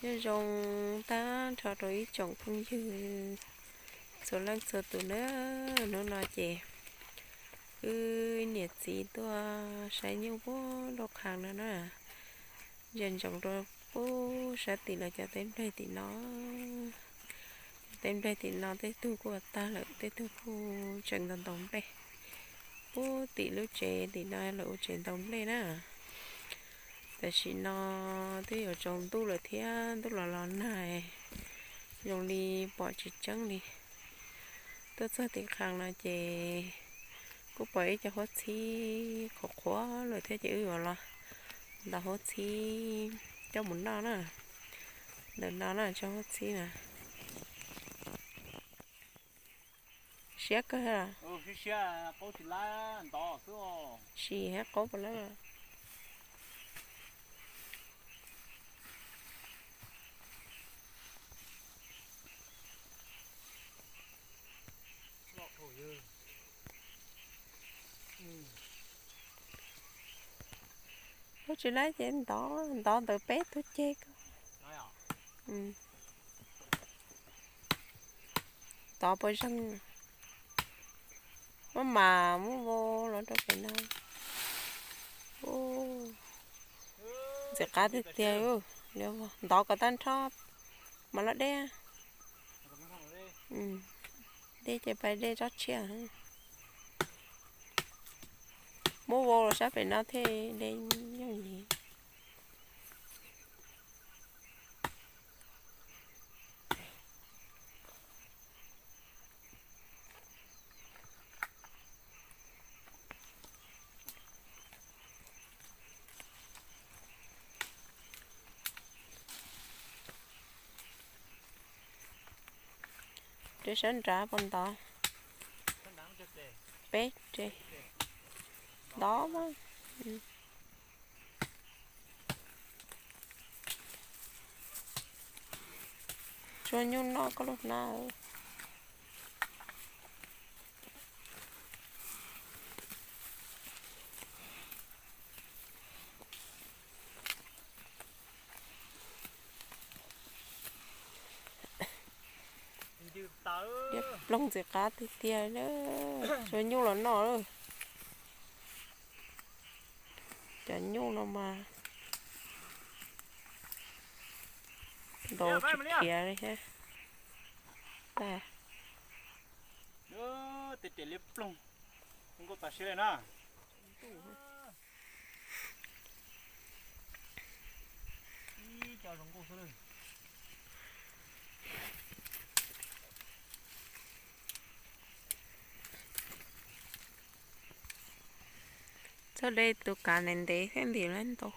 Nyob zoo tag nrho rau ib tsoom phooj ywg txhua leej txhua tus na. Hnub no ces wb niam txiv tuaj saib nyuj puag nraum qhov no na. Ntsia ntsoov rau puag sab tim lawv cov teb nplej tim no. Cov teb nplej tim no tej tug kuj tag lawm, tej tug kuj tseem ntaus ntaus nplej. Puag tim lub tsev tim no lawv ua tsev ntaus nplej na. Tam sim no twb yuav tsaus ntuj lawm thiab, ntuj los los nag, zoo li pom tsis tseeb li. Tuaj txog tim qhov no ces kuj pom ib co huab txhib qhuav qhuav lawm thiab ces wb yuav los ntaus huab txhib coj mus noj na. Ntawm no na tsob huab txhib na. Siab kawg. Sim hab qaub puas lawm. Ub, tsis laib ces ntov ntov ntawm peb tug ceg ko. Tov puas zeeg. Muab mas muab vau los rau pem no. Ntxim qab tiag tiag. Ntov kom tag nrho mas los dej. Dej ces pais dej tsob tshiab. Muab vau los sab pem no thiaj dej yooj yim. Rau sab nrad puas ntov? Peb rau. Ntov mas. Tsuag nyuj noj koj lub hnab. Diav ploog ntxim qab tiag tiag, tsuag nyuj los noj lawm. Cov nyuj no mas ntaus tsis khiav li thiab. Tej res liab ploog, zoo nkauj tas siab li na. Txoj dej tus kav ntev ntev thiab ntim lawm ntau.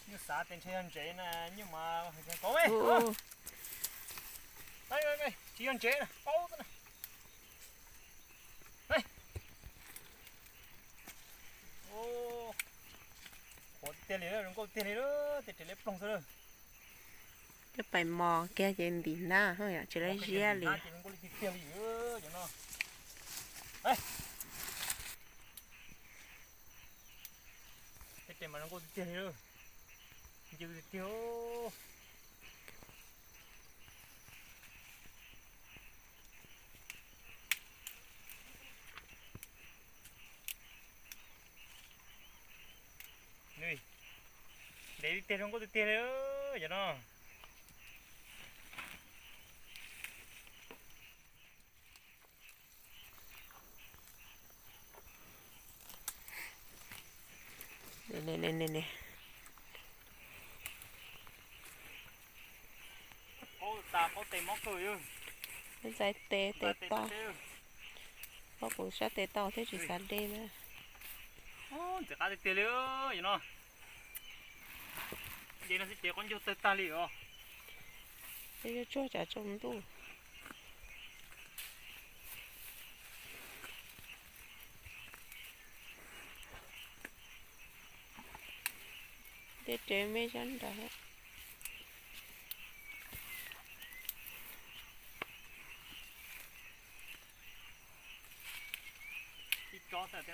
Nyuj xav tes ntshe yog ntsev na, nyuj mas kov. Tsis yog ntsev na, paub na. Qhuav tiag li, zoo nkauj tiag li, tej res liab ploog xwb lawm. Coj pais mos kiag ces ntim hnab, tsis lawv ziab li. Tej res mas zoo nkauj tiag tiag li, ncw tiag tiag. Ntev tiag tiag, zoo nkauj tiag tiag li cov no. Ntxais tes tes tau, ob kuv sab tes tau thiab tsis xav de na. Ntxim qab tiag tiag li no. Ces no xwb ces qaub ncaug tawg tag li os. Tej tsuag tsav tsaus ntuj. Tej res me sab nrad. De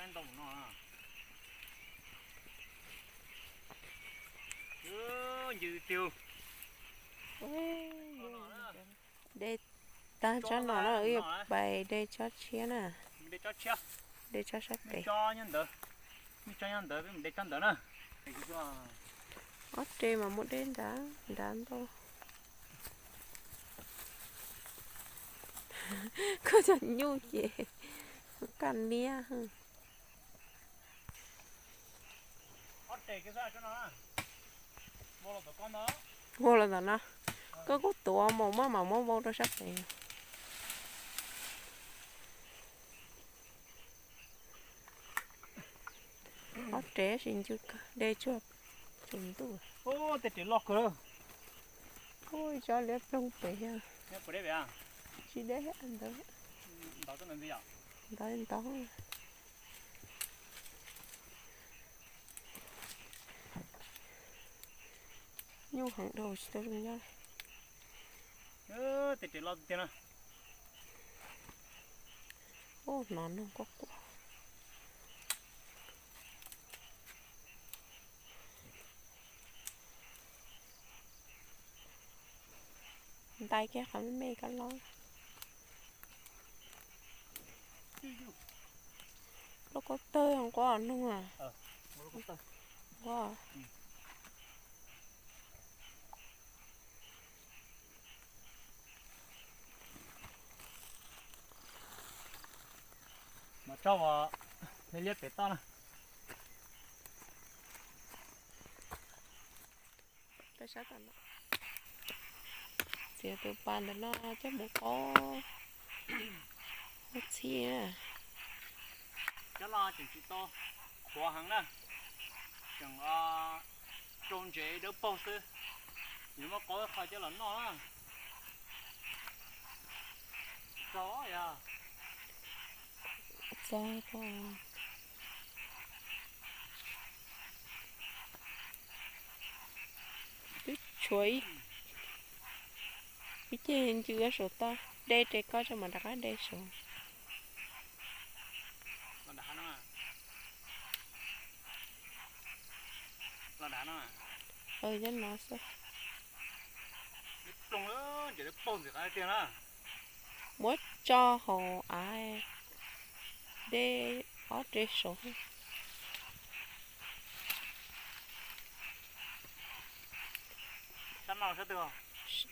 tag tsob no na, wb yuav pais de tsob tshiab na. De tsob sab pem. Ob re mas muaj deb nrad nrad ntau. Koj cov nyuj ces kaj niab. Vau los ntawm no, koj kuj tuav mus maj mam muab vau rau sab pem. Ob re sis ncw kawg, de tsuag tsaus ntuj. Tej res loj kawg. Ub, tsob liab ploog pem yog tsis deb ntawd. Ntov ntov. Nyuj heev dhau tsis tau zoo nyob. Tej res loj tiag na. Ub, hnov noog quaj quaj. Ntais kiag qhov me me ko los. Lub koj tawg nquab noog a. Nquab. Mas tso liab liab pem toj na. Txiav tus pas ntawm no coj mus qaub ua txhij na. Cov no tseem tsis tau qhuav heev na, tseem rau ntsev dawb paug xwb. Yuav muab qaub ib qho coj los noj na. Txog yog. Txog. Twb tshuav ib, ib ceg ncw saum toj, de res koj tso mam rov qab de saud. Nyob no xwb. Muab tso hauv av, de ob re saud.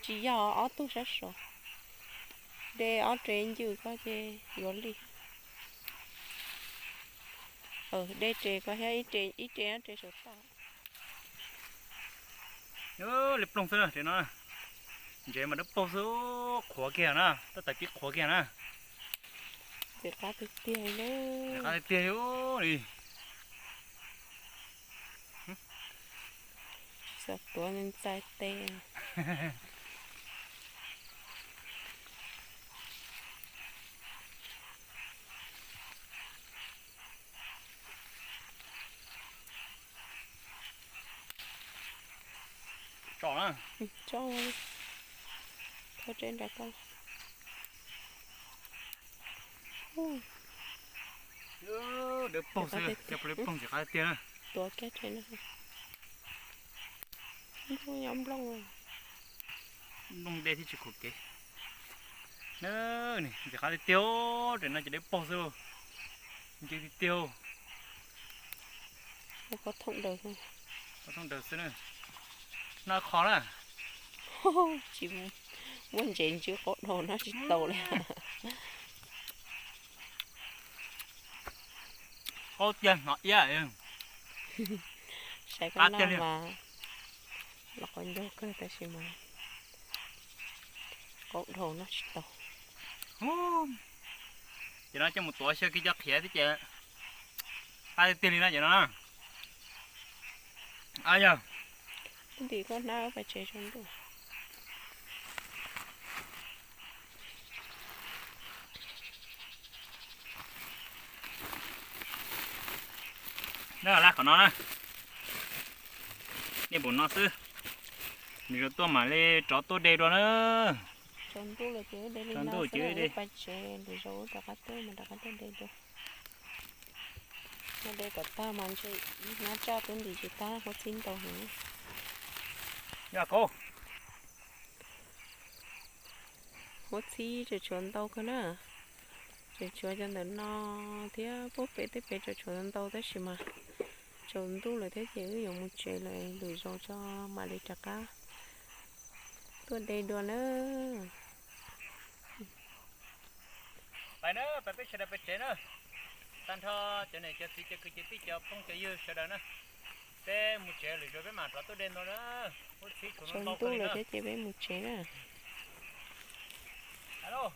Tsis yog, ob tug sab saud. De ob re ncw koj ces yuav li. De res koj thiab ib re ob re saud toj. Li ploog xwb no, ntsev mas dawb paug xwb, qhuav kiag na, tab tom pib qhuav kiag na. Ntxim qab tiag tiag li. Xav tuav ntxais tes. Tso na. Tso. Thauj tsev nrad koj. Dawb paug xwb, cov pog dawb paug ntxim qab tiag na. Tuav kiag tsev no. Nplooj nyob nplooj. Nplooj dej thiab tsis khuam kev. Ntxim qab tiag tiag, res no ces dawb paug xwb. Ncw tiag tiag. Qhov thooj daws xwb na. Noj qhov na. Tsis muaj ntsev ntsw qaub dhau no tsis tau li. Qaub tiag hnov iab. Saib koj noj mas los qhov ncauj kawg tab sis mas qaub dhau noj tsis tau. Ces no coj mus tuav xyaw kiag cov qhiav thiab ces qab tiag tiag li no ces no. Yog ntim koj hnab pais tsev tsaus ntuj. Laj qhov no na, nej pum no xwb, nws tuaj mam li rov tuaj de dua na. Tsaus ntuj ces de li no xwb, pais tsev lwm zaus rov qab tuaj mas rov qab tuaj de dua. Noj de kom tag mas ntshe ib hnab tsaj twb ntim tsis tag, huab txhib ntau heev. Huab txhib tseem tshuav ntau kawg na. Tseem tshuav cov ntawm no thiab, puag pem tej pem tseem tshuav ntau tab sis mas tsaus ntuj lawm thiab ces wb yuav mus tsev lawm, lwm zaus tso mam li rov qab tuaj de dua na. Pais na, pais peb sawv daws pais tsev na. Tag nrho cov niam cov txiv cov kwv cov tij cov phooj cov ywg sawv daws na, peb mus tsev, lwm zaus peb mam rov tuaj de ntau na. Huab txhib tshuav ntau kawg li na. Tsaus ntuj lawm thiab ces peb mus tsev na. Hais lauj,